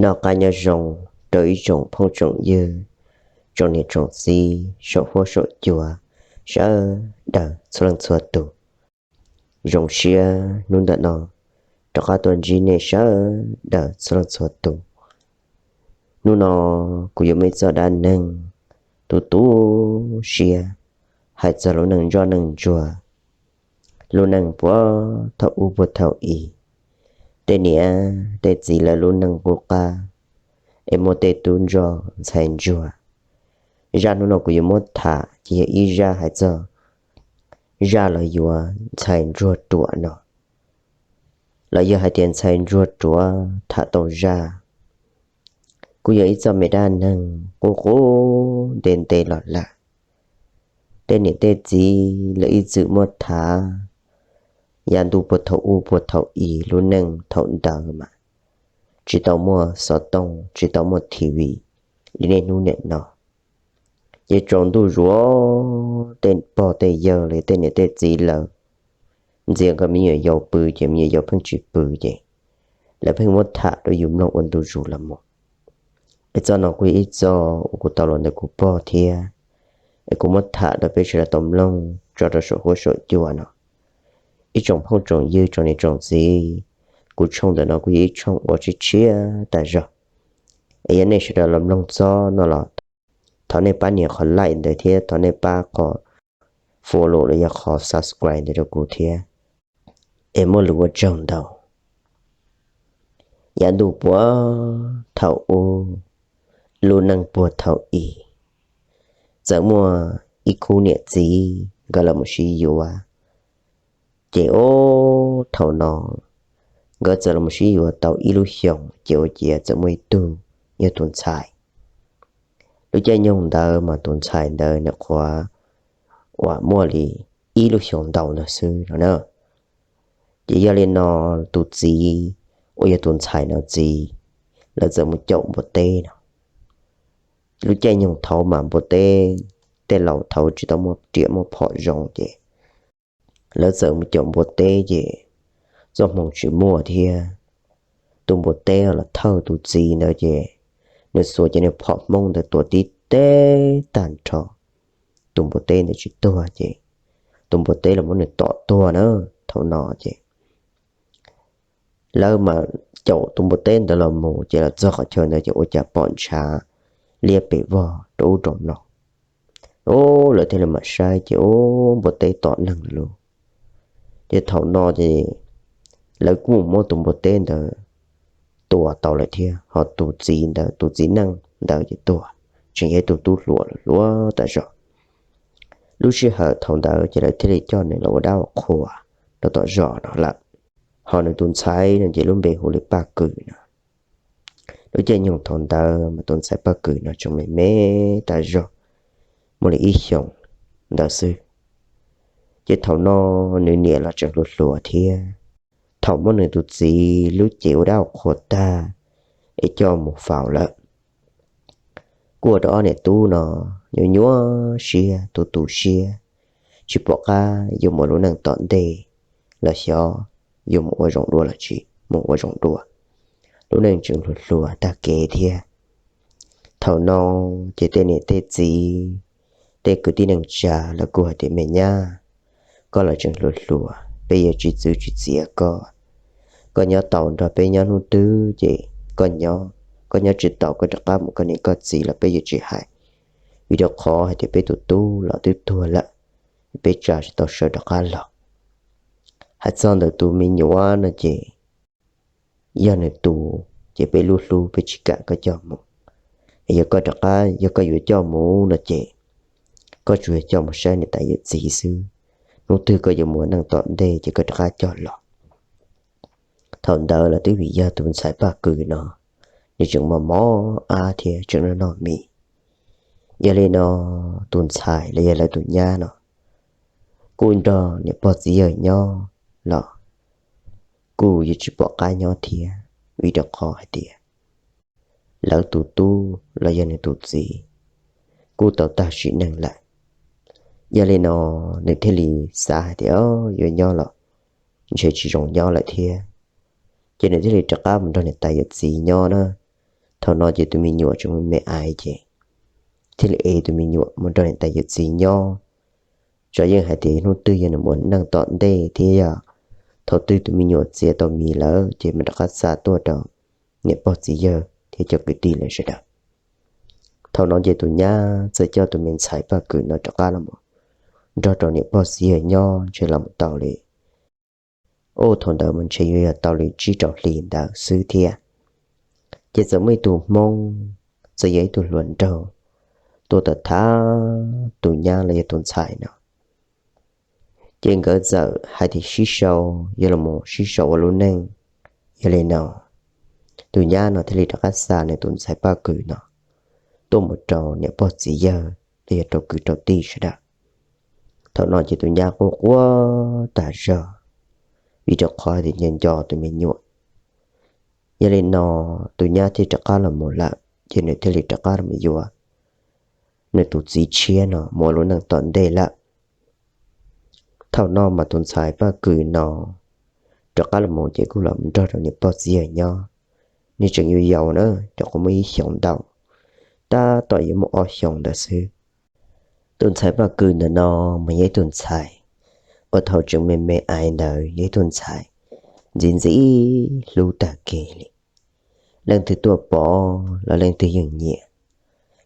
Noj qab nyob zoo rau ib tsoom phooj tsoom ywg, tsoom niam tsoom txiv saum huab saum cua sawv daws txhua leej txhua tus. Zoo siab hnub ntawm no rov qab tuaj ntsib nej sawv daws txhua leej txhua tus. Hnub no kuv yuav muaj ib txoj dab neeg tu tu siab hais txog lub neej ntsoj neej ntsuag, lub neej puag thaum ub puag thaum i, tej niam tej txiv lawv lub neej qub qab, es muaj tej tub ntsoj ntxhais ntsuag. Zaj hnub no kuv yuav muab tham ces yog ib zaj hais txog zaj los yuav ntxhais ntsuag ruam no, los yog hais tias ntxhais ntsuag ruam tham tau zaj. Kuj yog ib txoj me dab neeg qub qub ntev ntev los lawm. Tej niam tej txiv lawv ib txwm muab tham yav ntuj puag thaum ub puag thaum i, lub neej thaum ntawd mas tsis tau muaj xov tooj, tsis tau muaj T V li niaj hnub niam no. Ces tsaus ntuj zuag, tej pog tej yawg los yog tej niam tej txiv lawv ntxias nkawd me nyuam yaus pw ces me nyuam yaus pheej tsis pw ces lawv pheej muab tham rau yus mloog ua ntu zus los mus. Es txoj no kuj yog ib txoj uas kuv tau los ntawm kuv pog thiab, es kuv muab tham rau peb sawv daws tau mloog tso rau saum huab saum cua no. Ib tsoom phooj tsoom ywg tsoom niam tsoom txiv, kuv tshooj ntawm no kuj yog ib tshooj ua tshiab tshiab tas zog. Es yog nej sawv daws los mloog txog no los thov nej pab nias qhov like ntawd thiab thov nej pab qhov follow los yog qhov subscribe ntawd rau kuv thiab, es muaj lus ua tsaug ntau. Yav ntuj puag thaum ub, lub neej puag thaum i, txawm muaj ib khub niam txiv nkawd los mus sib yuav. Ces ub thaum no nkawd txawm los mus sib yuav tau ib lub xyoos ces ua ciav txawm muaj ib tug yog tus ntxhais. Lub caij nyoog ntawd mas tus ntxhais ntawd nws qhuav uas muaj li ib lub xyoos ntau ntawd xwb no na. Ces yog li no tus txiv uas yog tus ntxhais no txiv, lawv txawm mus caum npua teb no. Lub caij nyoog thaud mas npua teb, tej laus thaud tsis tau muaj riam muaj phom zoo ces lawv txawm mus caum npua teb ces txoj hmoo tsis muaj thiab. Tus npua teb los thawj tus txiv ntawd ces nws xuas cov niag phom hmoob ntawd tua tib teg tag nrho, tus npua teb ntawd tsis tuag ces tus npua teb los muab nws tom tuag na. Thaum no ces lawv mas caum tus npua teb ntawd los mus ces los txog qhov chaw ntawd ces ua cas pom ntshav liab pes vog rau ub rau no. Ub, lawv thiaj li mam saib ces ub, npua teb tom neeg lawm lauj. Ces thaum no ces lawv kuj muab tus npua teb ntawd tua tau lawm thiab, ho tus txiv ntawd, tus txiv neej ntawd ces tuag, tseem yog ib tug tub hluas hluas tas zog. Lub sij hawm thaum ntawd ces lawv thiaj li coj nws los ua dab ua qhua rau tom zos no lawm. Ho nws tus ntxhais no ces lub npe hu li Paj Kws no. Lub caij nyoog thaum ntawd mas tus ntxhais Paj Kws no tseem me me tas zog, muaj li ib xyoos ntawd xwb. Ces thaum no nws niam los tseem hluas hluas thiab. Thaum muab nws tus txiv lub cev ua dab ua qhua tag es coj mus faus lawm, kuj ua rau ob niam tub no nyuaj nyuaj siab tu tu siab, tsis pom qab yuav mus ua lub neej tom ntej los xyov yuav mus ua zoo dua los tsis mus ua zoo dua. Lub neej tseem hluas hluas tag kev thiab. Thaum no ces tej niam tej txiv, tej kwv tij neej tsa lawv kuj hais tias, me nyab, koj los tseem hluas hluas, peb yuav tsis txwv tsis txiav koj. Koj nyob tau nrog peb nyob hnub twg ces koj nyob, koj nyob tsis tau koj rov qab mus koj niam koj txiv los peb yuav tsis hais, vim rau qhov hais tias peb tus tub los twb tuag lawm, peb tsa tsis tau sawv rov qab los. Hais txog ntawm tus me nyuam no ces yog nws tus, ces peb lub hlub peb tsis kam koj coj mus. Yog koj rov qab, yog koj yuav coj mus no ces koj tsuas yog coj mus saib niam tais yawm txiv xwb. Hnub twg koj yuav mus ua neej tom ntej ces koj rov qab coj los. Thaum ntawd los twb vim yog tus ntxhais Paj Kws no, nws tseem mos mos ab thiab tseem noj noj mis. Yog li no tus ntxhais los yog lawv tus nyab no kuj nrog niam pog txiv yawg nyob los kuj yuav tsis pom qab nyob thiab, vim rau qhov hais tias lawv tus tub los yog nws tus txiv kuj tau tag sim neej lawm. Yog li no nws thiaj li xav hais tias, o, yuav nyob los ntshe tsis zoo nyob lawm thiab. Ces nws thiaj li rov qab mus nrog niam tais yawm txiv nyob na. Thaum no ces tus me nyuam tseem me me ais ces thiaj li ev tus me nyuam mus nrog niam tais yawm txiv nyob. Tso yeej hais tias hnub twg yog nws mus ua neej tom ntej thiab yog thaum twg tus me nyuam txiav tau mis lawm ces mam rov qab xa tuaj rau niam pog txiv yawg thiab cov kwv tij lawv sawv daws. Thaum no ces tus nyab txawm coj tus me ntxhais Paj Kws no rov qab los nrog rau niam pog txiv yawg nyob ntshe los tau li, ub, thaum ntawd mas ntshe yuav yog tau li tsib rau hlis ntawd xwb thiab. Ces txawm muaj ib tug Hmoob, txawm yog ib tug hluas nraug tuaj tom thab tus nyab los yog tus ntxhais no. Ces nkawd txawm hais tias sib sau, yuav los sib sau ua lub neej. Yog li no, tus nyab no thiaj li rov qab xa nws tus ntxhais Paj Kws no tuaj mus rau niam pog txiv yawg los yog rau kwv rau tij sawv daws. Thaum no ces tus nyab quaj quaj tas zog, vim rau qhov tias nco nco tus me nyuam. Yog li no, tus nyab thiaj rov qab los mus lawm, ces nws thiaj li rov qab los yuav nws tus txiv tshiab no mus ua lub neej tom ntej lawm. Thaum no mas tus ntxhais Paj Kws no rov qab los mus ces kuj los nrog rau niam pog txiv yawg nyob. Nws tseem yau yau na, cov qhuav muaj ib xyoos ntau, tab tom yuav muaj ob xyoos ntawd xwb. Tus ntxhais Paj Kws ntawm no mas yog ib tug ntxhais uas thaum tseem me me ais ntawd yog ib tug ntxhais ntxim ntxim hlub tag kev li. Leej twg tuaj pom los leej twg yeej nyiam,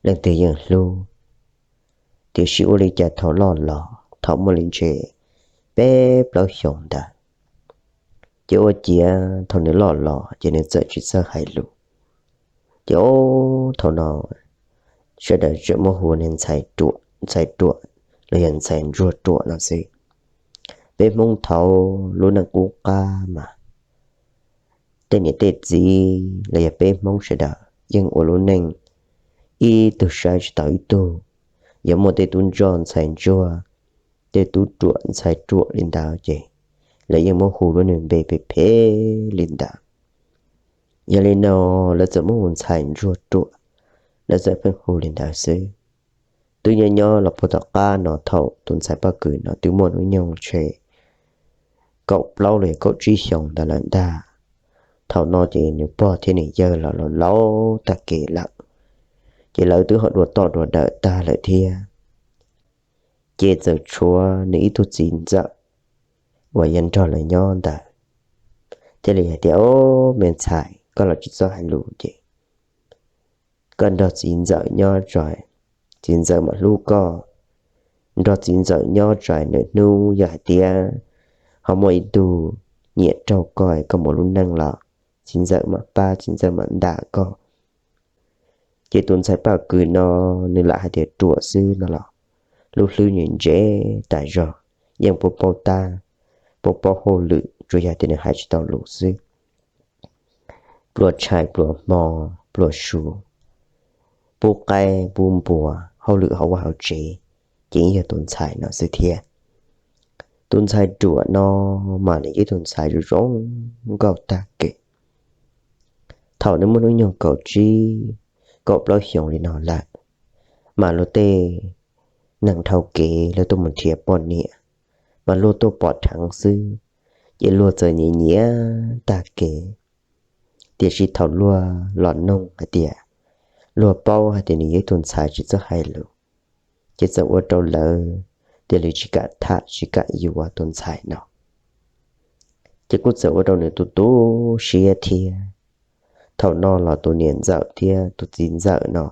leej twg yeej hlub. Tiam sis ua li cas thaum loj los, thaum muaj li ntshe peb plaub xyoos ntawd, ces ua ciav thaum nws loj los ces nws txawm tsis txawj hais lus. Ces thaum no sawv daws tseem muab hu nws ntxhais ruam, ntxhais ruam los yog ntxhais ntsuag ruam no xwb. Peb Hmoob thaud lub neej qub qab mas tej niam tej txiv los yog peb Hmoob sawv daws yeej ua lub neej ib tug saib tsis taus ib tug. Yog muaj tej tub ntsoj ntxhais ntsuag, tej tub ruam ntxhais ruam li ntawd ces lawv yeej muab hu lub npe phem phem li ntawd. Yog li no, lawv txawm muab hu ntxhais ntsuag ruam, lawv txawm pheej hu li ntawd xwb. Twb nyob nyob los puag tom qab no thaum tus ntxhais Paj Kws no twb muaj hnub nyoog ntshe kaum plaub los yog kaum tsib xyoos ntawd lawm ntag. Thaum no ces nws pog thiab nws yawg los laus laus tag kev lawm, ces lawv twb ho dua toj dua dawm tag lawm thiab. Ces txawm tshuav nws ib tug txiv ntxawm uas yog nrog lawv nyob ntawd thiaj li hais tias, Au, me ntxhais, koj los tsis txawj hais lus ces koj nrog txiv ntxawm nyob tso, txiv ntxawm mam hlub koj. Nrog txiv ntxawm nyob tso, nws hnub yog hais tias ho muaj ib tug nyiam raug koj, koj mus lub neej los txiv ntxawm mam pab, txiv ntxawm mam ntam koj. Ces tus ntxhais Paj Kws no, nws lam hais tias ruam xwb no los lub hlwb nws ntse tas zog, yeej paub paub tab, paub paub hauj lwm, tsuas yog tias nws hais tsis tau lus xwb. Pluas tshais pluas hmo, pluas su, pub qaib pub npua, hauj lwm hauv vaj hauv tsev, ces yeej yog tus ntxhais no xwb thiab. Tus ntxhais ruam no mas nws yog ib tus ntxhais zoo zoo nkauj tag kev. Thaum nws muaj hnub nyoog kaum tsib kaum plaub xyoos li no lawm, mas luag tej neeg dhau kev lawv tuaj mus nrhiav poj niam, mas luag tuaj pom dheev xwb, ces luag txawm nyiam nyiam tag kev. Tiam sis thaum luag los noog hais tias, luag paub hais tias nws yog ib tus ntxhais tsis txawj hais lus, ces txawm ua rau lawv cia li tsis kam tham tsis kam yuav tus ntxhais no. Ces kuj txawm ua rau nws tu tu siab thiab. Thaum no los tus niam ntxawm thiab tus txiv ntxawm no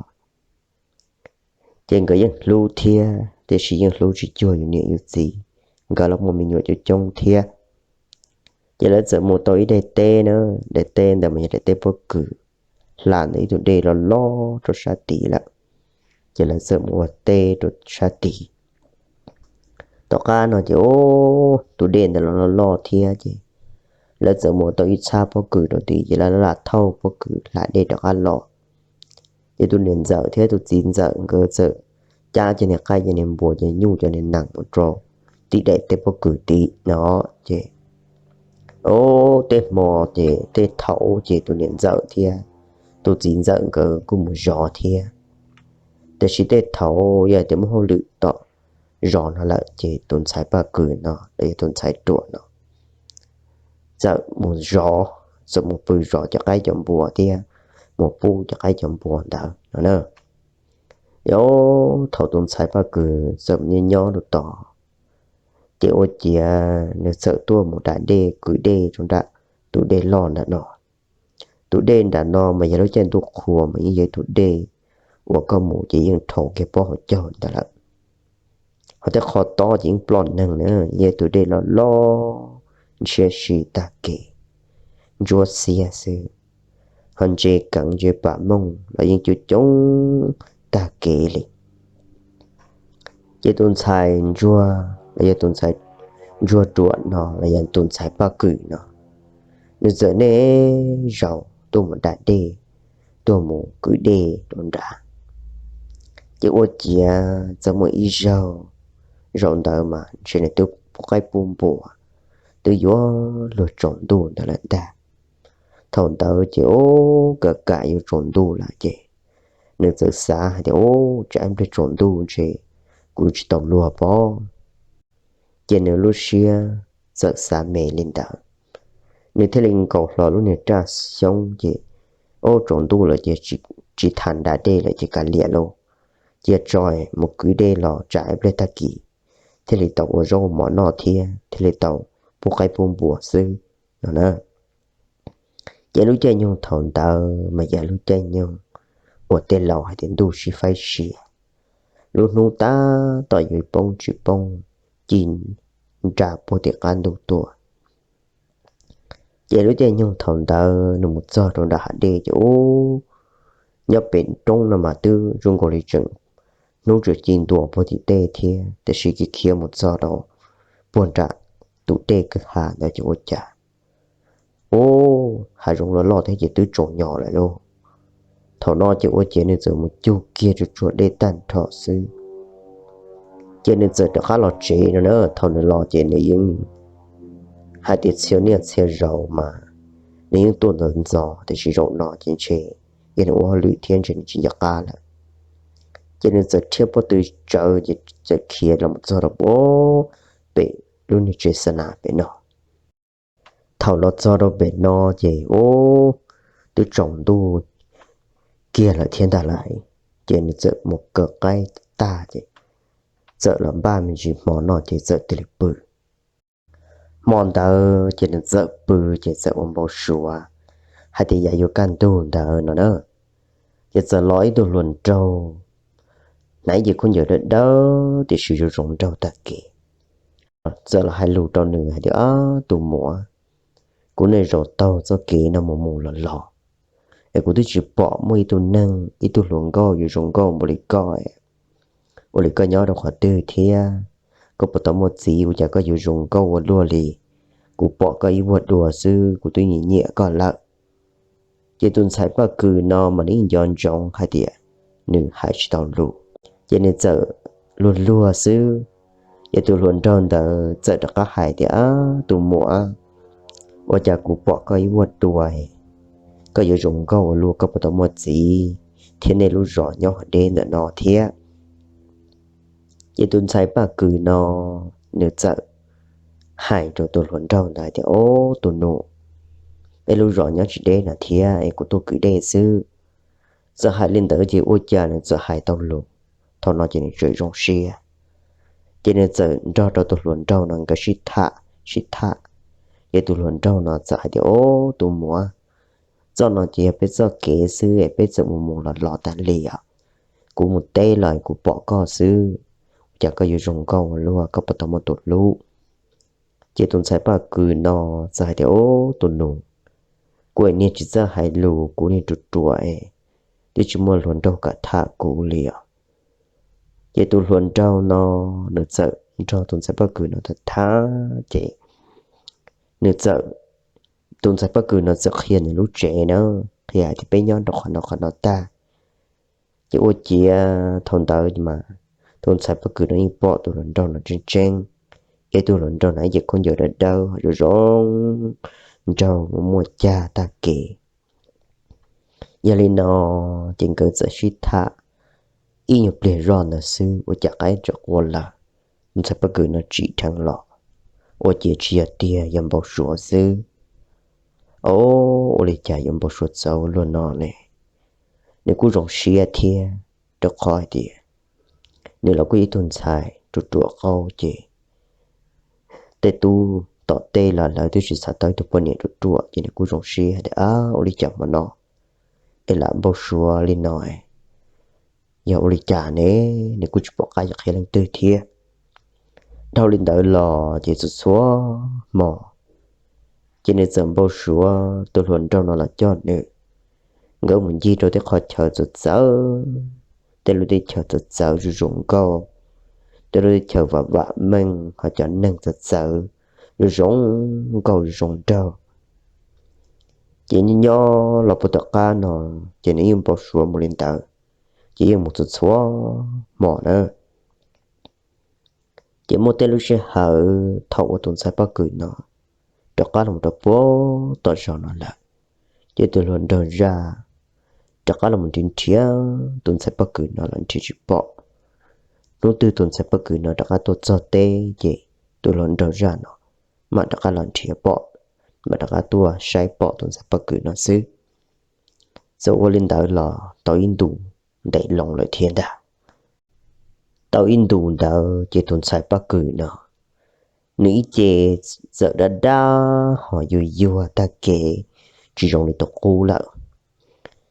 ces nkawd yeej hlub thiab, tiam sis yeej hlub tsis cuag yus niam yus txiv, nkawd los muaj me nyuam coob coob thiab. Ces lawv txawm mus tau ib daim teb na, daim teb ntawd mas yog daim teb pob kws hla ntawm ib tug dej loj loj rau sab tid lawm. Ces lawv txawm mus ua teb rau sab tid. Tom qab no ces tus dej ntawd los loj loj thiab ces lawv txawm mus tau ib txhab pob kws rau tid, ces lawv lam thauj pob kws hla dej rov qab los. Ces tus niam ntxawm thiab tus txiv ntxawm nkawd txawm cab cov niag qaib cov niag npua cov nyuj cov niag nees mus rau tim daim teb pob kws tid no. Ces o, tej hmo ces tej thaum ces tus niam ntxawm thiab tus txiv ntxawm nkawd kuj mus zov thiab. Tiam sis tej thaum yog tias muaj hauj lwm tom zos no lawm ces tus ntxhais Paj Kws no los yog tus ntxhais ruam no txawm mus zov, txawm mus pw zov cov qaib cov npua thiab mus pub cov qaib cov npua ntawd no na. Yog thaum tus ntxhais Paj Kws txawm nyob nyob rau tod, ces ua ciav nws txawm tuaj mus da dej kwv dej rau nram tus dej loj nram no. Tus dej nram no mas yog lub caij ntuj qhua mas yeej yog tus dej uas koj mus ces yeej rhaus kiag pob hauv caug ntawd lawm. Ho tej qhov tob ces yeej ploj neeg na, yog tus dej loj loj ntshiab si tag kev, ntsuab xiab xwb, ho ntses keev ntses pam mooj los yeej coob coob tag kev li. Ces tus ntxhais ntsuag los yog tus ntxhais ntsuag ruam no los yog tus ntxhais Paj Kws no, nws txawm niaj zaus tuaj mus da dej, tuaj mus kwv dej rau nrad. Ces ua ciav txawm muaj ib zaug, zaum ntawd mas ntshe nws twb pub qaib pub npua, twb yuav luag tsaus ntuj ntawd lawm ntag. Thaum ntawd ces ub, kam kam yuav tsaus ntuj lawm ces nws txawm xav hais tias, Ub, tsam ib pliag tsaus ntuj ntshe kuv tsis tau luag pob. Ces nws lub siab txawm xav me li ntawd, nws thiaj li nkaus hlo lub niag raj xyoob ces, Ub, tsaus ntuj lawm ces tsis tham da dej lawm ces kav liam lauj, cia tso mus kwv dej los tsam ib pliag tag kis thiaj li tau ua zaub ua mov noj thiab thiaj li tau pub qaib pub npua xwb no na. Ces lub caij nyoog thaum ntawd mas yog lub caij nyoog uas tej laus hais tias ntuj sib faib sia, lub hnub tab tom yuav poob tsis poob, ci nra puag tim qab ntuj tuaj. Ces lub caij nyoog thaum ntawd nws mus txog rau nram hav dej ces ub, nyob pem roob no mas twb zoo nkaus li tseem hnub tseem ci ntua puag tim tej thiab, tiam sis kiv khiav mus txog rau puag nram tus dej kwj ha ntawd ces ua cas ub, hav zoov los loj thiab ces twb tsaus nyos lawm lauj. Thaum no ces ua ciav nws txawm mus cug kiag tsuag tsuag dej tag nrho xwb, ces nws txawm rov qab los tsev no na. Thaum nws los ces nws yeej hais tias txhia niaj txhia zaus mas nws yeej tuaj ntxov ntxov, tiam sis zaum no ces ntshe yog nws ua hauj lwm thiab ntshe nws tsis nco qab lawm. Ces nws txawm rhiab pob tw tsawv ces txawm khiav los txog rau puag pem lub niag tsev xa nas pem no. Thaum los txog rau pem no ces ub, twb tsaus ntuj kiag lawm thiab ntag lauj. Ces nws txawm mus kaw qaib tag ces txawm los npaj me ntsis hmo noj ces txawm tig li pw. Hmo ntawd ces nws txawm pw ces txawm ua npau suav hais tias yav yuav kaj ntug ntawd no na, ces txawm los ib tug hluas nraug hnav ib ce khaub ncaws dawb dawb tiam sis yuav zoo nraug tag kev. Txawm los hais lus rau nws hais tias, Ob, tus muam, kuv niaj zaus taug txoj kev no mus mus los los es kuv twb tsis pom muaj ib tug neeg, ib tug hluas nkauj yuav zoo nkauj npaum li koj. Ua li koj nyob rau qhov twg thiab? Koj puas tau muaj txiv? Ua cas koj yuav zoo nkauj ua luaj li? Kuv pom koj ib vuag dua xwb kuv twb nyiam nyiam koj lawm. Ces tus ntxhais Paj Kws no mas nws yeej nco ntsoov hais tias nws hais tsis tau lus, ces nws txawm luag luag xwb. Ces tus hluas nraug ntawd txawm rov qab hais tias, Tus muam, ua cas kuv pom koj ib vuag dua, koj yuav zoo nkauj ua luaj, koj puas tau muaj txiv thiab nej lub zos nyob ho deb ntawm no thiab? Ces tus ntxhais Paj Kws no nws txawm hais rau tus hluas nraug ntawd tias, Ob, tus nus, peb lub zos nyob tsis deb no thiab es kuv tuaj kwv dej xwb. Txawm hais li ntawd ces ua cas nws txawm hais tau lus. Thaum no ces nws tseem zoo siab, ces nws txawm nrog rau tus hluas nraug no nkawd sib tham sib tham. Ces tus hluas nraug no txawm hais tias, Ob, tus muam, txoj no ces yog peb txoj kev xwb es peb txawm mus mus los los tas li os. Kuv mus teb los kuv pom koj xwb, ua cas koj yuav zoo nkauj ua luaj, koj puas tau muaj tus hlub? Ces tus ntxhais Paj Kws no txawm hais tias, Ob, tus nus, kuv es niag tsis txawj hais lus, kuv niag ruam ruam es twb tsis muaj hluas nraug kam tham kuv li os. Ces tus hluas nraug no nws txawm nrog tus ntxhais Paj Kws no tham tham ces nws txawm, tus ntxhais Paj Kws no txawm qhia nws lub tsev na, qhia hais tias peb nyob rau qhov no qhov no tag. Ces ua ciav thaum ntawd mas tus ntxhais Paj Kws no yeej pom tus hluas nraug no tseeb tseeb, es tus hluas nraug no ib ce khaub ncaws dawb dawb zoo zoo nraug muaj muaj cag tag kev. Yog li no ces nkawd txawm sib tham ib nyuag pliag zoj ntawd xwb ua cas qaib tseem qua lawm. Tus ntxhais Paj Kws no tsim dheev los, ua ciav tsis yog tiag, yog npau suav xwb. Ob, ua li cas yuav npau suav txawv ua luaj no ne? nws kuj zoo siab thiab, rau qhov hais tias nws los kuj ib tug ntxhais ruam ruam qau ces tej tub tom tej los lawv twb tsis xav tau ib tug poj niam ruam ruam ces nws kuj zoo siab hais tias, Ab, ua li cas hmo no es lam npau suav li no, yog ua li cas ne? Nws kuj tsis pom qab yuav qhia leej twg thiab. Dhau li ntawd los ces txhua txhua hmo ces nws txawm npau suav tus hluas nraug no los coj nws. Nkawd mus ncig rau tej qhov chaw txawv txawv, tej lub teb chaws txawv txawv zoo zoo nkauj, tej lub teb chaws vam vam meej ho cov neeg txawv txawv zoo zoo nkauj zoo nraug. Ces nyob nyob los puag tom qab no ces nws yeej npau suav mus li ntawd, ces yeej mus txhua txhua hmo na. Ces muaj tej lub sij hawm thaum uas tus ntxhais Paj Kws no rov qab los rau puag tom zos no lawm, ces tus hluas nraug zaj rov qab los nrhiav nrhiav tus ntxhais Paj Kws no los nrhiav tsis pom. Hnub twg tus ntxhais Paj Kws no rov qab tuaj txog teb ces tus hluas nraug zaj no mam rov qab los nrhiav pom, mam rov qab tuaj saib pom tus ntxhais Paj Kws no xwb. Txawm ua li ntawd los tau ib ntus ntev loo lawm thiab ntag. Tau ib ntus ntawd ces tus ntxhais Paj Kws no nws ib ce txawm dab dab ho yuag yuag tag kev, tsis zoo li tus qub lawm.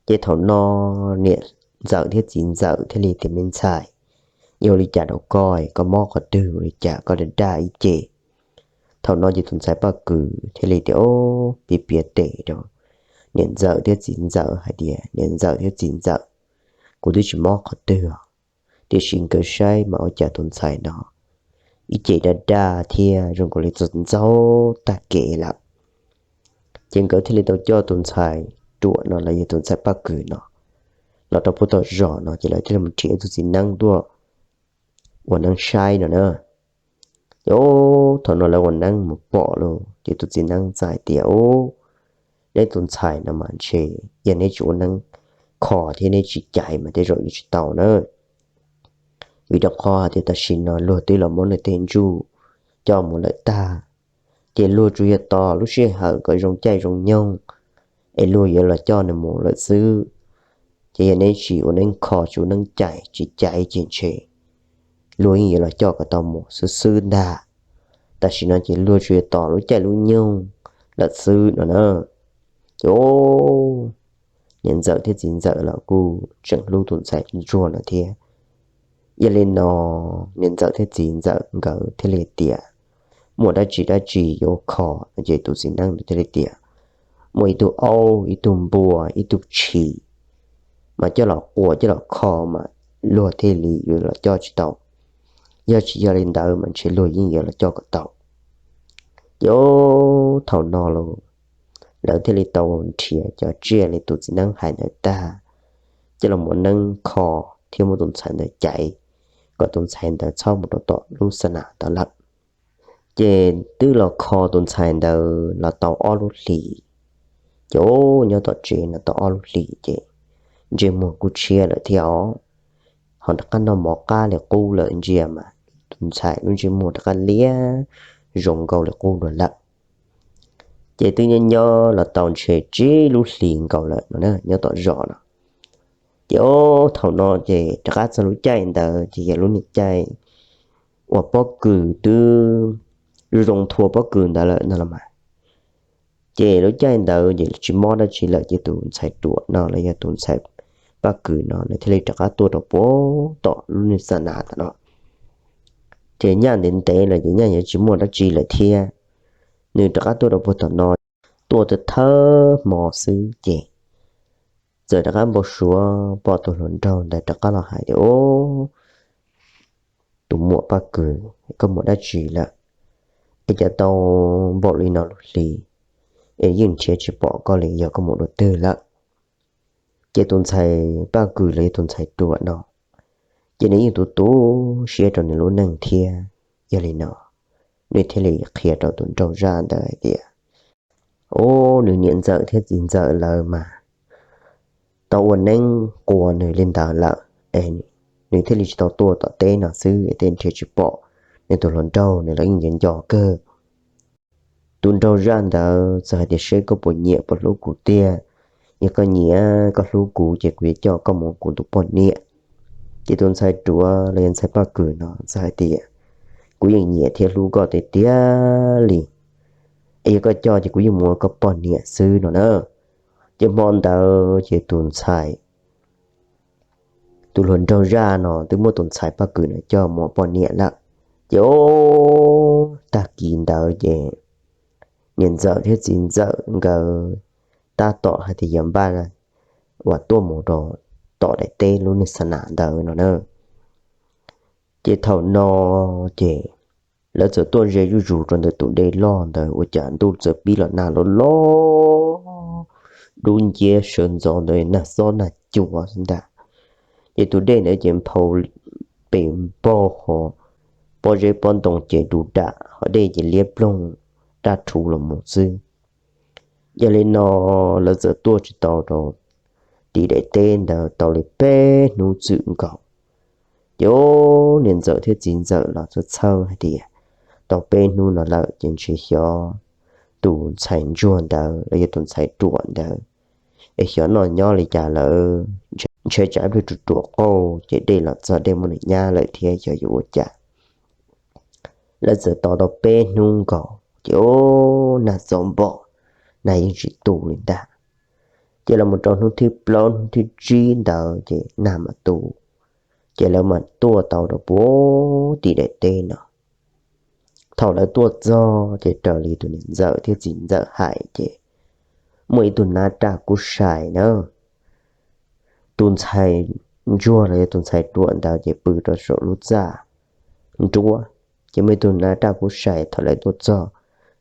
Ces thaum no niam ntxawm thiab txiv ntxawm thiaj li tias, Me ntxhais, yog ua li cas rau koj, koj mob qhov twg ua li cas koj daj daj ib ce? Thaum no ces tus ntxhais Paj Kws thiaj li tias, Ob, piav piav tes rau niam ntxawm thiab txiv ntxawm hais tias, Niam ntxawm thiab txiv ntxawm, kuv twb tsis mob qhov twg os, tiam sis nkawd saib mas ua cas tus ntxhais no ib ce daj daj thiab zoo nkaus li txaus ntxaug tag kev lawm. Ces nkawd thiaj li tau coj tus ntxhais ruam no los yog tus ntxhais Paj Kws no los rau puag tom zos no, ces lawv thiaj li mus nrhiav tus txiv neeb tuaj ua neeb saib no na. Ces thaum no lawv ua neeb mus pom lawm ces tus txiv neeb txawm hais tias, Ub, neb tus ntxhais no mas ntshe yog neb tsis ua neeb kho thiab neb tsis caiv mas tej zaum yuav tsis tau na. Vim rau qhov hais tias tam sim no luag twb los muab nws tej ntsuj coj mus lawm tag, ces luag tsuas yog tos lub sij hawm kom zoo caij zoo nyoog es luag yuav los coj nws mus lawm xwb. Ces yog neb tsis ua neeb kho, tsis ua neeb caiv, tsis caiv ces ntshe luag yeej yuav los coj kom tau mus xwb xwb ntag. Tam sim no ces luag tsuas yog tos lub caij lub nyoog lawm xwb no na. Ces niam ntxawm thiab txiv ntxawm los kuj tseem hlub tus ntxhais ntsuag no thiab. Yog li no, niam ntxawm thiab txiv ntxawm nkawd thiaj li tias, Muaj dab tsi dab tsi yuav kho? Ces tus txiv neeb thiaj li tias, Muaj ib tug aub, ib tug npua, ib tug tshis, mas coj los quas coj los kho mas luag thiaj li yuav los coj tsis tau. Yog tsis yog li ntawd mas ntshe luag yeej yuav los coj kom tau. Ces thaum no los lawv thiaj li tau nrhiav cov tsiaj li tus txiv neeb hais ntawd tag, coj los ua neeb kho thiab muab tus ntxhais ntawd caiv kom tus ntxhais ntawd txhob mus rau tom lub xa nas tod lawm. Ces twb los kho tus ntxhais ntawd los tau ob lub hlis, ces nyob tom tsev no tau ob lub hlis ces ntsej muag kuj tshiab lawm thiab os, ho rov qab noj mov qab li qub lawm ntsia mas tus ntxhais lub ntsej muag rov qab liab zoo nkaus li qub dua lawm. Ces twb nyob nyob los tau ntshe tsib lub hlis nkaus lawm no nyob tom zos no. Ces thaum no ces rov qab txog lub caij ntawd ces yog lub niag caij uas pob kws twb zoo zoo thua pob kws ntawd lawm no los mas. Ces lub caij ntawd ces tsis mob dab tsi lawm ces tus ntxhais ruam no los yog tus ntxhais Paj Kws no nws thiaj li rov qab tuaj rau puag tom lub niag xa nas tom no. Ces nyaj ntev ntev lawm ces nyaj yuav tsis muaj dab tsi lawm thiab, nws rov qab tuaj rau puag tom no, tuaj thawj hmo xwb ces txawm rov qab npau suav pom tus hluas nraug ntawd rov qab los hais tias, Ub, tus muam Paj Kws, koj mus dab tsi lawm es cas tau npaum li no lub hli es yeej nrhiav tsis pom koj li, yog koj mus dua twg lawm? Ces tus ntxhais Paj Kws los yog tus ntxhais ruam no ces nws yeej tu tu siab rau nws lub neej thiab. Yog li no nws thiaj li qhia rau tus nraug zaj ntawd hais tias, Ub, nws niam ntxawm thiab txiv ntxawm lawv mas tau ua neeb quas nws li ntawd lawm es nws thiaj li tsis tau tuaj tom teb no xwb es tej nrhiav tsis pom nws tus hluas nraug nws los yeej nco nco kawg. Tus nraug zaj ntawd txawm hais tias, Seb koj puas nyiam puas hlub kuv tiag, Yog koj nyiam koj hlub kuv ces kuv yuav coj koj mus ua kuv tus poj niam. Ces tus ntxhais ruam los yog ntxhais Paj Kws no txawm hais tias, kuv yeej nyiam thiab hlub koj tiag tiag li, es yog koj coj ces kuv yeej mus ua koj poj niam xwb no na. Ces hmo ntawd ces tus ntxhais, tus hluas nraug zaj no twb muab tus ntxhais Paj Kws no coj mus ua poj niam lawm. Ces o, tag kis ntawd ces niam ntxawm thiab txiv ntxawm nkawd tab tom hais tias yuav npaj uas tuaj mus rau tom daim teb lub niag xa nas ntawd no na. Ces thaum no ces lawv txawm tuaj ze zuj zus rau ntawm tus dej loj ntawd ua cas ntuj txawm pib los nag loj loj, dub nciab sawv ntxov ntawd nag xob nag cua xwb ntag. Ces tus dej ntawd ces nphau pes npog hos, pob zeb pob ntoo ces du dam hos dej ces liab ploog daj rhuv los mus xwb. Yog li no lawv txawm tuaj tsis tau rau tim daim teb ntawd tau li peb hnub txwm nkaus. Ces o, niam ntxawm thiab txiv ntxawm los txhawj txhawj hais tias tau peb hnub no lawm ces ntshe xyov tus ntxhais ntsuag ntawd los yog tus ntxhais ruam ntawd es xyov noj nyob li cas lawm, ntshe tsam ib pliag ruam ruam qauj ces dej los txog dej muab nws nyab lawm thiab xyov yuav ua cas. Lawv txawm tos tau peb hnub nkaus ces o, nag xob npog, nag yeej tsis tu li ntag. Ces los mus rau hnub thib plaub hnub thib tsib ntawd ces nag mam tu. Ces lawv mam tuaj tau rau puag tim daim teb no. Thaum lawv tuaj txog ces raws li tus niam ntxawm thiab txiv ntxawm hais ces muaj ib tug nab raj kub sai na, tus ntxhais ntsuag los yog tus ntxhais ruam ntawd ces pw rau saum lub txaj nruab. Ces muaj ib tug nab raj kub sai thaum lawv tuaj txog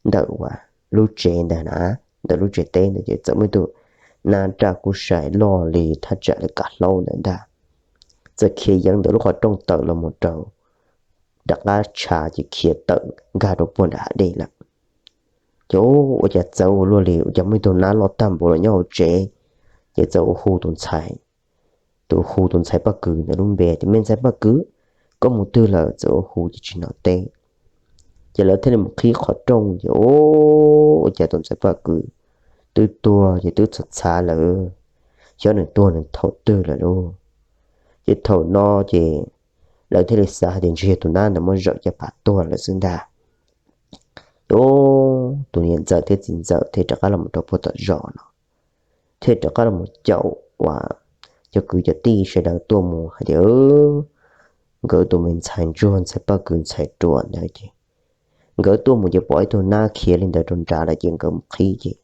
ntawm uas lub tsev ntawd na, ntawm lub tsev teb ntawd ces txawm muaj ib tug nab raj kub sai loj li thaj tsam li kav hlaub ntawd ntag. Txawm khiav yeev ntawm lub qhov rooj tawm los mus rau nram qab tshav ces khiav tawm nkag rau puag nram hav dej lawm. Ces ua cas txawv ua luaj li, ua cas muaj ib tug nab loj tag npaum los nyob hauv tsev. Ces txawm ua hu tus ntxhais, tus hu tus ntxhais Paj Kws ntawd lub npe tias, me ntxhais Paj Kws, koj mus twg lawm? Txawm ua hu ces tsis hnov teb. Ces lawv thiaj li mus qhib qhov rooj ces o, ua cas tus ntxhais Paj Kws twb tuag ces twb txhav txhav lawm, xyov nws tuag nws thaum twg lawm lauj. Ces thaum no ces lawv thiaj li xav hais tias ntshe yog tus nab ntawd muab zawm caj pas tuag lawm xwb ntag. Ces tus niam ntxawm thiab txiv ntxawm thiaj rov qab los mus rau puag tom zos no, thiaj rov qab los mus caum uas cov kwv cov tij sawv daws tuaj mus hais tias, nkawd tus me ntxhais ntsuag ntxhais Paj Kws ntxhais ruam ntawd ces nkawd tuaj mus ces pom ib tug nab khiav li ntawd rau nrad lawm ces nkawd mus qhib ces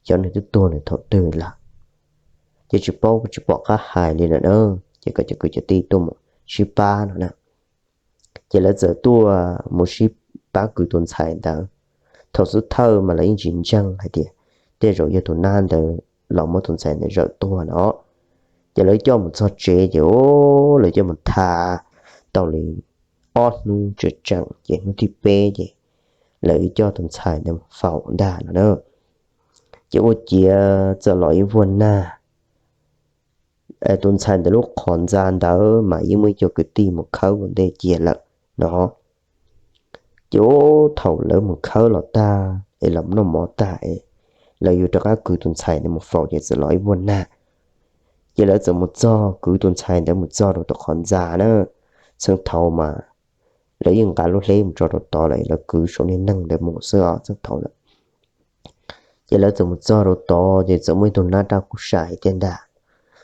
xyov nws twb tuag nws thaum twg lawm. Ces tsis paub tsis pom qab hais li lawm na, ces kom cov kwv cov tij tuaj mus sib pab no na. Ces lawv txawm tuaj mus sib pab kwv tus ntxhais ntawd. Thaum xub thawj mas lawv yeej tsis ntseeg hais tias tej zaum yog tus nab ntawd los muab tus ntxhais ntawd zawm tuag no. Ces lawv coj mus txog tsev ces o, lawv coj mus tha tau li ob hnub tseem tseem ces hnub thib peb ces lawv coj tus ntxhais ntawd mus faus ntag no na. Ces ua ciav txawm los ib vuag nag, tus ntxhais ntawd lub qhov ntxa ntawd mas yeej muaj ib co kwv tij mus khawb ua ntej cia lawm no. Ces thaum lawv mus khawb los tag es los noj mov tag es lawv yuav rov qab kwv tus ntxhais ntawd mus faus ces txawm los ib vuag nag. Ces lawv txawm mus txog, kwv tus ntxhais ntawd mus txog rau tom qhov ntxa na. Txheej thaud mas lawv yeej nqa lub hleb mus tso rau tod lawm, lawv kwv saum niag neeg ntawd mus xwb os txheej thaud lawm. Ces lawv txawm mus txog rau tod ces txawm muaj ib tug nab raj kub sai thiab ntag,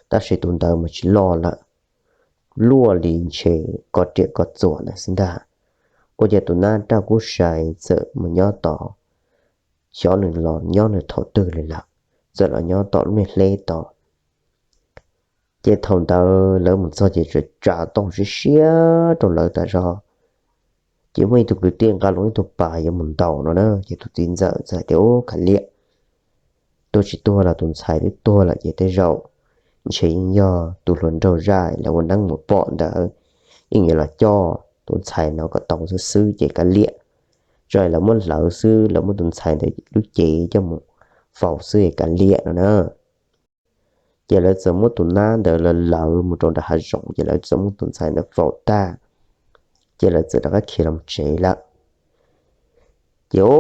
tab sis tus ntawd mas tsis loj lawm, luaj li ntshe ko riam ko txuas ntawd xwb ntag. Ua cas tus nab raj kub sai txawm mus nyob tod, xyov nws los nyob nws thaum twg li lawm, txawm los nyob tom lub niag hleb tod. Ces thaum ntawd lawv mus txog ces tsa toj siab siab rau lawv tas zog. Ces muaj ib tug kwv tij nqa los ib tug pas yuav mus ntaus no na, ces tus txiv ntxawm txawm hais tias, ub, kav liam, tuag tsis tuag los tus ntxhais twb tuag lawm ces tej zaum ntshe yeej yog tus hluas nraug zaj lawv ua neeb mus pom ntawd yeej yuav los coj tus ntxhais no kom tau xwb xwb ces kav liam, tso lawv muab hlawv xwb, lawv muab tus ntxhais ntawd lub cev coj mus faus xwb es kav liam no na. Ces lawv txawm muab tus nab ntawd lawv lawv mus rau nram hav zoov ces lawv txawm muab tus ntxhais ntawd faus tag, ces lawv txawm rov qab khiav los tsev lawm. Ces o,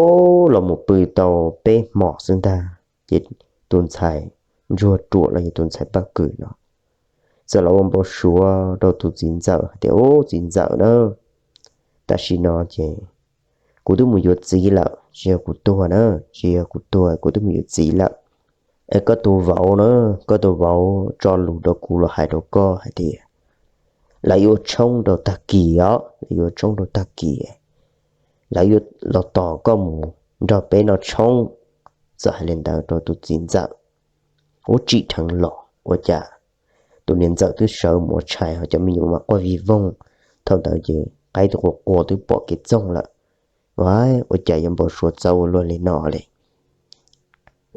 los mus pw tau peb hmos xwb ntag ces tus ntxhais ntsuag ruam los yog tus ntxhais paj kws no, txawm los ua npau suav rau tus txiv ntxawm hais tias, Ub, txiv ntxawm na, tam sim no ces kuv twb mus yuav txiv lawm, tsis yog kuv tuag na, tsis yog kuv tuag, kuv twb mus yuav txiv lawm. Es koj tus vauv na, koj tus vauv tso lus rau kuv los hais rau koj hais tias lawv yuav tshoob rau tag kis os, lawv yuav tshoob rau tag kis, lawv yuav los tos koj mus nrog peb noj tshoob. Txawm hais li ntawd rau tus txiv ntxawm, ub, tsim dheev los ua cas tus niam ntxawm twb sawv mus ua tshais ho cov me nyuam mas quaj vij voog. Thaum ntawd ces qaib tus quas quas twb pom kev txoog lawm. Ua cas yuav npau suav txawv ua luaj li no li?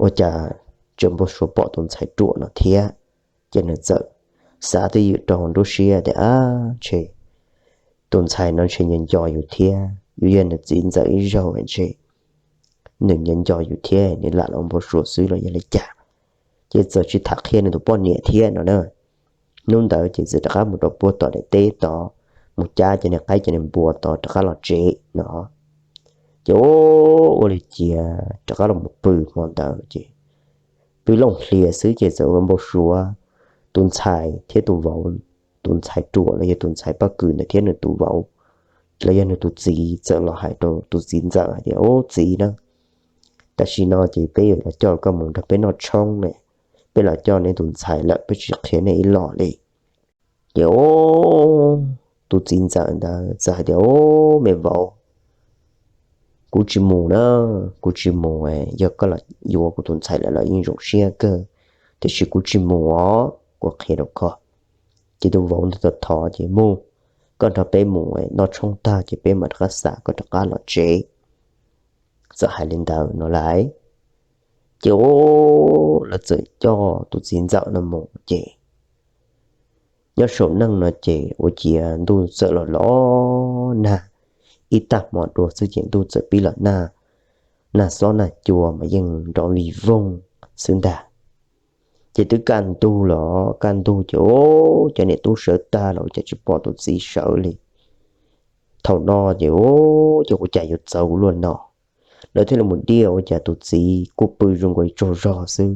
Ua cas tseem npau suav pom tus ntxhais ruam no thiab? Ces nws txawm xav twj ywm rau nruab siab tias, Ab, ntshe tus ntxhais no ntshe nco nco yus thiab, yuav yog nws txiv ntxawm ib zaug ntshe nws nco nco yus thiab nws lam los npau suav xwb los yog li cas. Ces txawm tsis tham qhia nws tus poj niam thiab no na. Hnub ntawd ces txawm rov qab mus rau puag tom daim teb tod, mus cab cov niag qaib cov niag npua tod rov qab los tsev no. Ces ua li cas rov qab los mus pw hmo ntawd ces pw looj hlias xwb ces txawm ua npau suav tus ntxhais thiab tus vauv, tus ntxhais ruam los yog tus ntxhais paj kws ntawd thiab nws tus vauv los yog nws tus txiv txawm los hais rau tus txiv ntxawm hais tias, Ub, txiv na, tam sim no ces peb yuav los coj koj mus nrog peb noj tshoob ne, peb los coj nej tus ntxhais lawm, peb tsis qhia nej ib los li. Ces tus txiv ntxawm ntawd txawm hais tias, Ub, me vauv, kuv tsis mus na, kuv tsis mus. Yog koj los yuav kuv tus ntxhais lawm los yeej zoo siab kawg, tiam sis kuv tsis mus os, kuv qhia rau koj. Ces tus vauv ntawd tau thov ces, Mus, koj nrog peb mus, noj tshoob tag ces peb mam rov qab xa koj rov qab los tsev. Txawm hais li ntawd no lais, ces lawv txawm coj tus txiv ntxawm no mus ces nyob saum neej no ces ua ciav ntuj txawm los los nag ib tag hmo dua xwb ces ntuj txawm pib los nag, nag xob nag cua mas yeej nrov vij voog xwb ntag. Ces twb kaj ntug los kaj ntug ces cov niam tub sawv tag los ua cas tsis pom tus txiv sawv li. Thaum no ces, Ub, ces ua cas yuav txawv ua luaj no? Lawv thiaj li mus diaj ua cas tus txiv kuj pw zoo nkaus li tsaug zog xwb.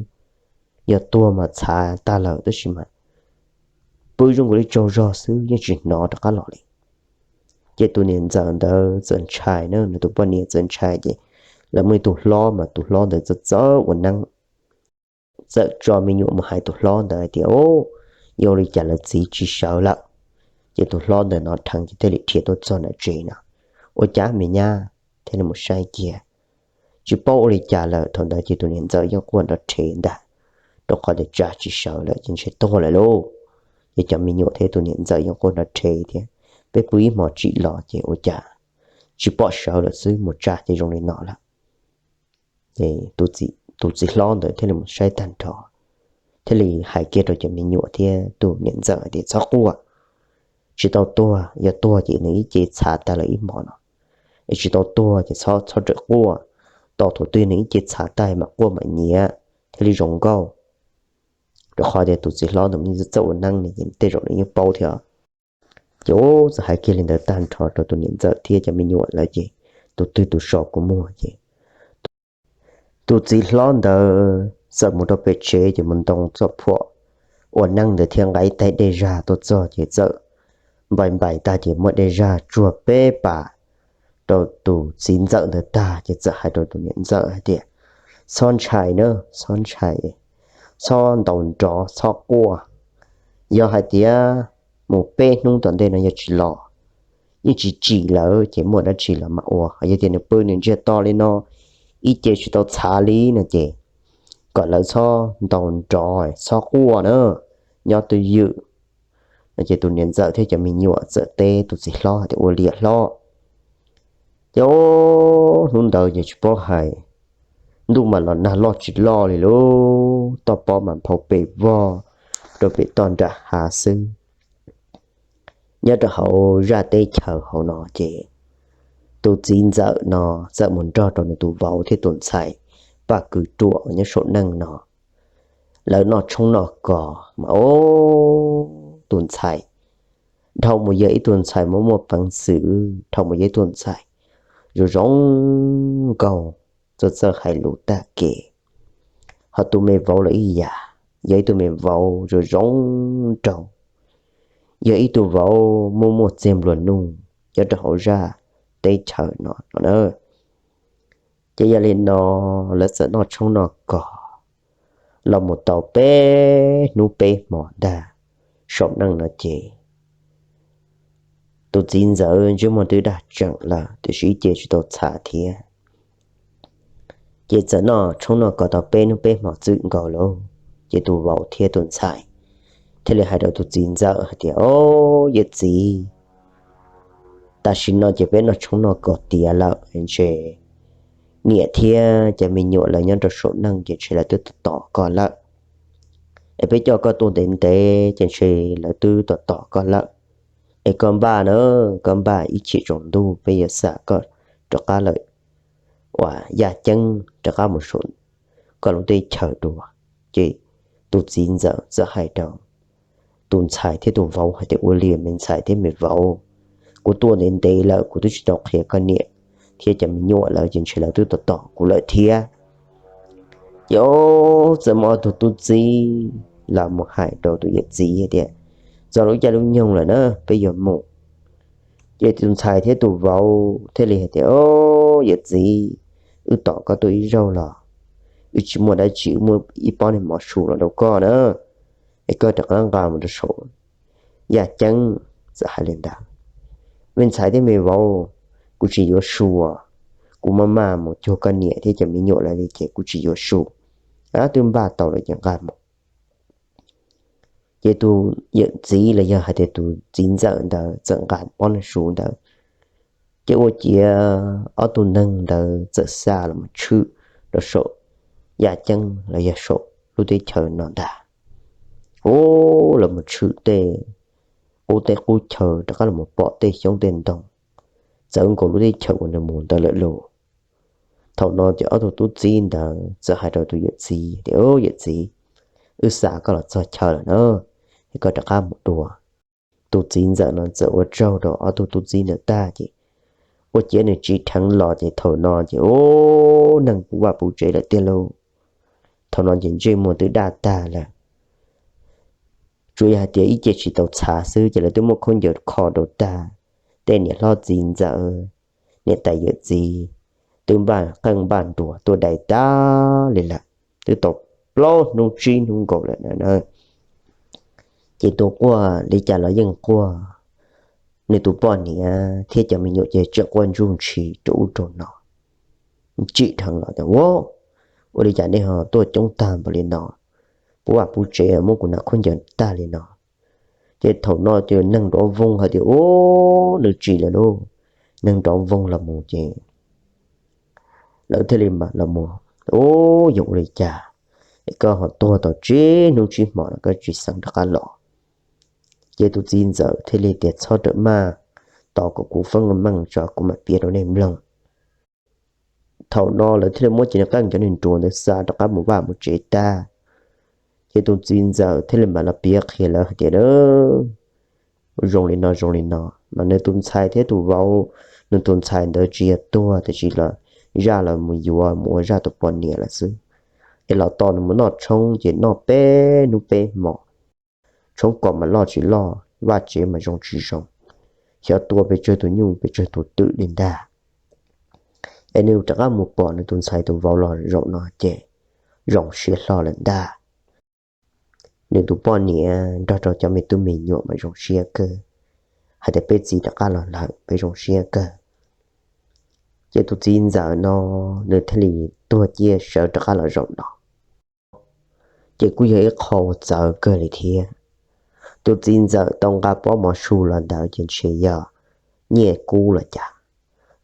Yog tuag mas txhav tag lawm tab sis mas pw zoo nkaus li tsaug zog xwb yeej tsis hnov rov qab los li. Ces tus niam ntxawm ntawd txawm ntshai na, nws tus poj niam txawm ntshai ces lawv muaj ib tug hlob mas tus hlob ntawd txawm txawj ua neeb, txawm tso me nyuam mus hais tus hlob ntawd hais tias, Ub, yog li cas lawv txiv tsis sawv lawm? Ces tus hlob ntawd hnov dheev ces thiaj li dhia tuaj txog nram tsev no. Ua cas me nyab thiaj li mus saib kiag, tsis paub ua li cas lawm. Thaum ntawd ces tus niam ntxawm yeej quaj nrov rhe ntag, rau qhov tias tsa tsis sawv lawm ces ntshe tuag lawm lauj. Ces cov me nyuam thiab tus niam ntxawm yeej quaj nrov rhe thiab, peb pw ib hmos tsim los ces ua cas tsis pom sawv lawm xwb, mus tsa ces zoo li no lawm. Ces tus txiv hlob ntawd thiaj li mus saib tag nrho, thiaj li hais kiag rau cov me nyuam thiab tus niam ntxawm hais tias, Txhob quaj, tsis tau tuag, yog tuag ces nws ib ce txhav tag lawm ib hmos no, es tsis tau tuag ces txhob txhob rawm quaj, tos thaum twg nws ib ce txhav tag mam quaj mam nyiav thiaj li zoo nkauj. Rau qhov tias tus txiv hlob ntawd nws txawj ua neeb ne ces tej zaum nws yeej paub thiab. Ces txawm hais kiag li ntawd tag nrho rau tus niam ntxawm thiab cov me nyuam lawm ces tus twg tus so kua muag ces tus txiv hlob ntawd txawm mus rau pem tsev ces mus ntoo txoj phuam ua neeb ntawd thiab nqa ib taig dej zag tuaj txog ces txawm npais npais tag ces muab dej zag tsuag peb pas rau tus txiv ntxawm ntawd tag ces txawm hais rau tus niam ntxawm hais tias, Txhob ntshai na, txhob ntshai, txhob ntaus nrov, txhob quaj. Yog hais tias mus peb hnub tom ntej no yog tsis los, yeej tsis tsim lawm ces muaj dab tsi los mam ua. Yog tias nws pw nws ntsiag to li no, ib ce tsis tau txhav li no ces kom lawv txhob ntaus nrov, txhob quaj na, nyob twj ywm. No ces tus niam ntxawm thiab cov me nyuam txawm teb tus txiv hlob hais tias, Ua li hlob. Ces hnub ntawd ces tsis paub hais, ntuj mas los nag loj tsis loj li lauj, toj pob mas nphau pes vog rau pem toj nram hav xwb. Nyob rau hauv zaj teb chaws hauv no ces tus txiv ntxawm no txawm mus nrog rau nws tus vauv thiab tus ntxhais Paj Kwv Ruam nyob saum neej no. Lawv noj tshoob noj kos mas ub, tus ntxhais dhau mus yog ib tug ntxhais muaj muaj peev xwm, dhau mus yog ib tug ntxhais zoo zoo nkauj, txawj txawj hais lus tag kev. Ho tus me vauv los ib yam, yog ib tug me vauv zoo zoo nraug, yog ib tug vauv muaj muaj txiag nplua nuj nyob rau hauv zaj teb chaws no no na. Ces yog li no lawv txawm noj tshoob noj kos los mus tau peb hnub peb hmo ntag. Saum neej no ces tus txiv ntxawm ntsej muag twb dag tseem lawm tiam sis ib ce tsis tau txhav thiab. Ces txawm noj tshoob noj kos tau peb hnub peb hmo txwm nkaus lauj, ces tus vauv thiab tus ntxhais thiaj li hais rau tus txiv ntxawm hais tias, Au, yawm txiv, tam sim no ces peb noj tshoob noj kos tiav lawm, ntshe niam thiab cov me nyuam lawv nyob rau saum neej ces ntshe lawv twb tos tos koj lawm. Es peb coj koj tuaj ntev ntev ces ntshe lawv twb tos tos koj lawm. Es koj npaj na, koj npaj ib chim tsaus ntuj peb yuav xa koj rov qab lawm uas yaj ceeb rov qab mus saum koj lub teb chaws dua. Ces tus txiv ntxawm txawm hais rau tus ntxhais thiab tus vauv hais tias, Ua li me ntxhais thiab me vauv, kuv tuaj ntev ntev lawm kuv twb tsis tau qhia koj niam thiab cov me nyuam lawv ces ntshe lawv twb tos tos kuv lawm thiab. Ces txawm muaj ob tug tub txib los mus hais rau tus yawm txiv hais tias, Txog lub caij lub nyoog lawm na, peb yuav mus. Ces tus ntxhais thiab tus vauv thiaj li hais tias, Au, yawm txiv, wb tos koj tuaj ib zaug los wb tsis muaj dab tsi, wb muaj ib pob niag mov su los rau koj na, es koj rov qab nqa mus rau saum yaj ceeb. Txawm hais li ntawd, Me ntxhais thiab me vauv, kuv tsis yuav su, kuv maj maj mus cuag koj niam thiab cov me nyuam lawv li ces kuv tsis yuav su. Twb npaj tau lawm ces nqa mus. Ces tus yawm txiv los yog hais tias tus txiv ntxawm ntawd txawm nqa pob niag su ntawd, ces ua ciav ob tug neeg ntawd txawm xa los mus tshwm rau saum yaj ceeb los yog saum lub teb chaws no ntag. Ua los mus tshwm tej qub teb qub chaw rov qab los pom tej xyoob tej ntoo txawv nkaus lub teb chaws uas nws mus ntawd lawm lauj. Thaum no ces ob tug tub txib ntawd txawm hais rau tus yawm txiv tias, Yawm txiv, wb xa koj los txog chaw lawm na, es koj rov qab mus dua. Tus txiv ntxawm no txawm ua tsaug rau ob tug tub txib ntawd tag ces ua ciav nws tsiv dheev los ces thaum no ces ua neeg puv vaj puv tsev lawm tiag lauj. Thaum no ces ntsej muag twb daj tag lawm, tsuas yog hais tias ib ce tsis tau txhav xwb ces lawv twb muab khaub ncaws kho rau tag. Tej niam hlob txiv ntxawm, niam tais yawm txiv twb npaj qeej npaj nruas tuaj dai tag li lawm, twb tau plaub hnub tsib hnub nkaus lawm na. Ces tus quaj li cas los yeej quaj, nws tus poj niam thiab cov me nyuam ces tseem quaj ntsuj ntshis rau ub rau no. Tsim dheev los tias, Ua, ua li cas nej ho tuaj coob tag npaum li no, puv vaj puv tsev muab kuv hnav khaub ncaws tag li no? Ces thaum no ces neeg nrov voog hais tias, Ub, nws tsim lawm lauj. Neeg nrov voog los mus ces lawv thiaj li mam los mus, Ub, yog ua li cas es koj ho tuag tau tsib hnub tsib hmo los koj tsis xeev rov qab los? Ces tus txiv ntxawm thiaj li tias, Txhob rawm maj, tos kom kuv feeb meej tso kuv mam piav rau nej mloog. Thaum no lawv thiaj li muab cev niag qeej cov niag nruas ntawd xa rov qab mus vaj mus tsev tag. Ces tus txiv ntxawm thiaj li mam los piav qhia lawv hais tias, Zoo li no zoo li no, mas nws tus ntxhais thiab tus vauv, nws tus ntxhais ntawd tsis yog tuag tiam sis los zaj los mus yuav mus ua zaj tus poj niam lawm xwb. Es los tos nws mus noj tshoob ces noj peb hnub peb hmo, tshoob kos mas loj tsis loj, vaj tsev mas zoo tsis zoo, xyov tua pes tsawg tus nyuj pes tsawg tus twm li ntag. Es nws rov qab mus pom nws tus ntxhais tus vauv los zaum no ces zoo siab hlo lawm ntag. Nws tus poj niam nrog rau cov me tub me nyuam mas zoo siab kawg, hais tias, Peb txiv rov qab los lawm, peb zoo siab kawg. Ces tus txiv ntxawm no nws thiaj li tuag ciaj sawv rov qab los zaum no. Ces kuj yog ib qho uas txawv kawg li thiab. Tus txiv ntxawm tau nqa pob mov su los ntawd ces ntshe yog nyiaj kub los cas.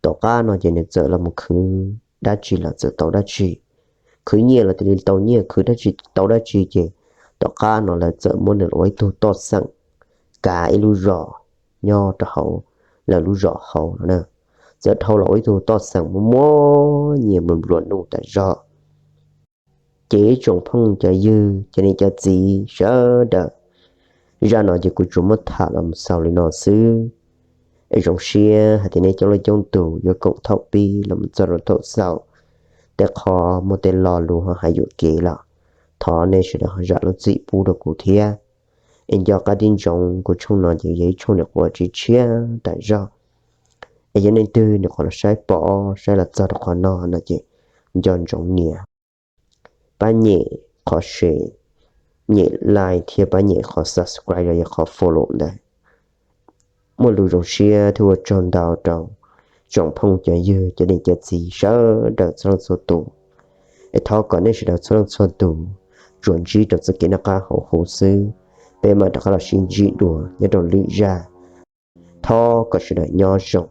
Tom qab no ces nws txawm los mus khwv dab tsi los txawm tau dab tsi, khwv nyiaj los cia li tau nyiaj, khwv dab tsi tau dab tsi ces tom qab no lawv txawm muab nws los ua ib tug toj xeem kav ib lub zos nyob rau hauv lawv lub zos hauv no na. Txawm dhau los ua ib tug toj xeem muaj muaj nyiaj nplua nuj tas zog. Ces ib tsoom phooj cov ywg cov niam cov txiv sawv daws, zaj no ces kuv tsuas muab tham los mus xaus li no xwb. Es zoo siab hais tias nej coob leej coob tus yuav koom thaum pib los mus txog rau thaum xaus. Tej qho muaj tej lo lus ho hais yuam kev los Thov nej sawv daws ho zam lub txim pub rau kuv thiab. Es nco qab tib ntsoov kuv tshooj no ces yog ib tshooj nyuam qhuav tshiab tshiab tas zog. Es yog nej leej twg nyuam qhuav los saib pom saib los txog rau qhov no no ces nco ntsoov nias pab nyem qhov share, nyem like thiab pab nyem qhov subscribe los yog qhov follow ntawd. Muaj lus zoo siab thiab ua tsaug ntau rau tsoom phooj cov ywg cov niam cov txiv sawv daws txhua leej txhua tus. Es thov kom nej sawv daws txhua leej txhua tus tsuas ntsib rau txoj kev noj qab haus huv xwb. Peb mam rov qab los sib ntsib dua nyob rau lwm zaj. Thov kom sawv daws nyob zoo.